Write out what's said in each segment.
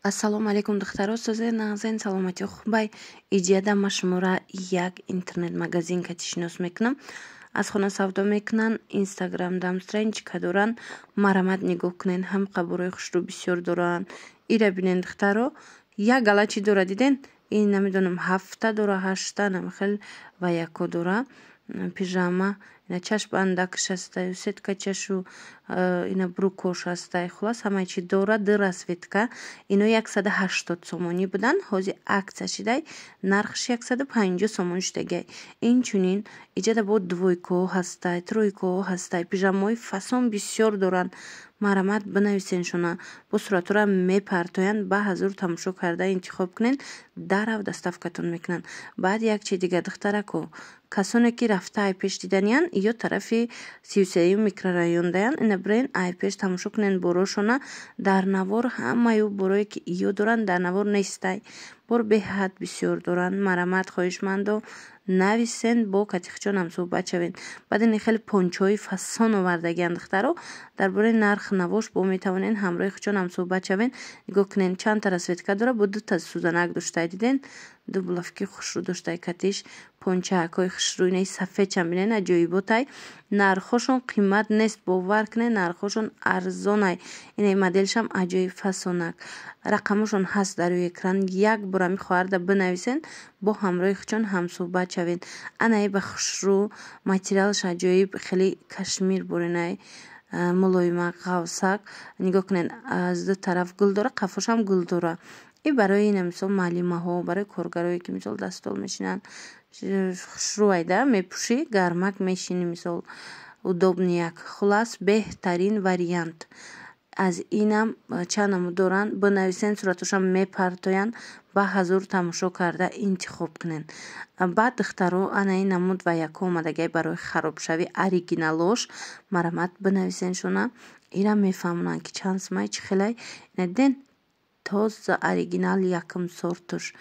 Ассалому алайкум, духтаро, созед, нағзен, саломатӣ хубай? Иҷияда ма шуморо як интернет-магазин кати шинос мекунам. Аз хона савдо мекунанд, инстаграмдам страничка доранд. Марамат, нигоҳ кунед, ҳам қабурҳои хушрӯ бисёр доранд. Ира бинед, духтаро, як гала чӣ дора, диден? Ин намедонам, ҳафта дора, ҳашта намхел ва яко дора. Пижама, ина чашмбандакш ҳастай, сеткачашу, ина брюкош ҳастай. Хуллас, ҳамаи чӣ дора, ду расцветка. Ино 180 сомонӣ буданд, ҳозир акция шидай, нархш 150 сомонӣ шудагиай. Инчунин иҷада бо двойкаҳо ҳастай, тройкаҳо ҳастай, пижамаҳои фасон бисёр доранд. Марамат, бинависеншона, бо суратҳоро мепартоянд, ба ҳазур тамошо карда интихоб кунед, дарав доставкатон мекунанд. Баъд як чи дигар, духтарако, касоне ки рафта ай пеш диданиянд ё тарафи 33-юм микрорайондаянд, ина бирен, ай пеш тамошо кунед борошона. Дар навор ҳамаю борое ки ё доранд, дар навор нестай. Бор беҳад бисёр доранд. Марамат, хоҳишмандо, нависен, бо катихчон ҳамсӯҳбат шавед. Баъд ин хеле пончоҳои фасон овардагианд, духтаро. Дар бораи нарх навош бо метавонед ҳамроҳи худшон ҳамсӯҳбат шавед. Нигоҳ кунед, чандта расцветка дора, бо дута сӯзанак доштай, диден? Ду булавки хушрӯ доштай катиш, пончаакҳои хушрӯ. Инаи сафедчам бинед, аҷоиботай. Нархҳошон қимат нест, бовар кунед, нархҳошон арзонай. Инаи моделшам аҷоиб фасонак. Рақамошон ҳаст дар рӯи экран. Як бор ами хоҳарда бинависен, бо ҳамроҳи худшон ҳамсӯҳбат шавед. Анаи ба хушрӯ, материалаш аҷоиб, хеле кашмир буринай, мулоима, ғавсак. Нигоҳ кунед, аз ду тараф гул дора, қафошам гул дора. И барои ина, мисол, муаллимаҳо, барои коргарое ки, мисол, дар стол мешинанд, хушрӯайда, мепӯшӣ, гармак мешинӣ, мисол, удобный як. Хуллас, беҳтарин вариант. Аз инам чанд намуд доранд, бинависен, суратошам мепартоянд, ба ҳазур тамошо карда интихоб кунед. Баъд, духтаро, ана ин намуд ва яко омадагиай барои харобшавӣ, оригиналош. Марамат, бинависеншона, ирам мефаҳмонанд, ки чанд сумай, чӣ хелай. Диден, тоза оригинал, якум сортуш,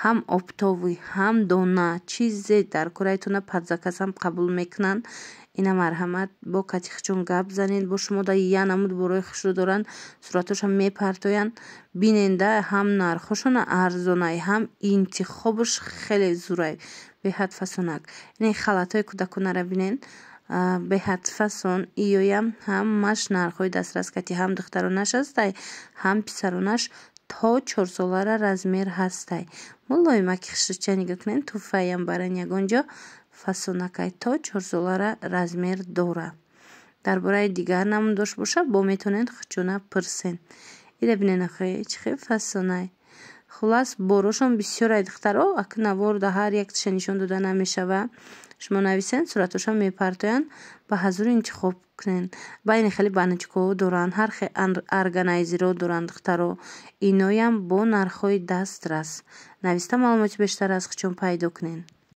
ҳам оптовый, ҳам дона, чизе дар кораитона под заказам қабул мекунанд. Ина марҳамат, бо катихчон гап занед, бо шумо да я намуд борои хушрӯ доранд, суратошам мепартоянд, биненда. Ҳам нархошона арзонай, ҳам интихобаш хеле зурай, беҳад фасонак. Ин халатҳои кӯдаконаро бинен, беҳад фасон. Иёям ҳамаш нархҳои дастрас кати, ҳам духтаронаш ҳастай, ҳам писаронаш, то 4 солара размер ҳастай. Мулоимаки хушрӯча нигоҳ кунед, туфаям баран ягон ҷо фасонакай, то 4 солара размер дора. Дар бораи дигар намудош боша, бо метавонед хучона пурсен. Ира бинен, охи, чӣ хел фасонай. Хуллас, борошон бисёрай, духтаро, ака наворда ҳар якташа нишон дода намешава. Шумо нависен, суратошам мепартоянд, ба ҳазур интихоб кунед. Байни хеле баночкаҳо доранд, ҳар хел органайзерҳо доранд, духтаро. Иноям бо нархҳои дастрас. Нависта, маълумоти бештар аз худшон пайдо кунед.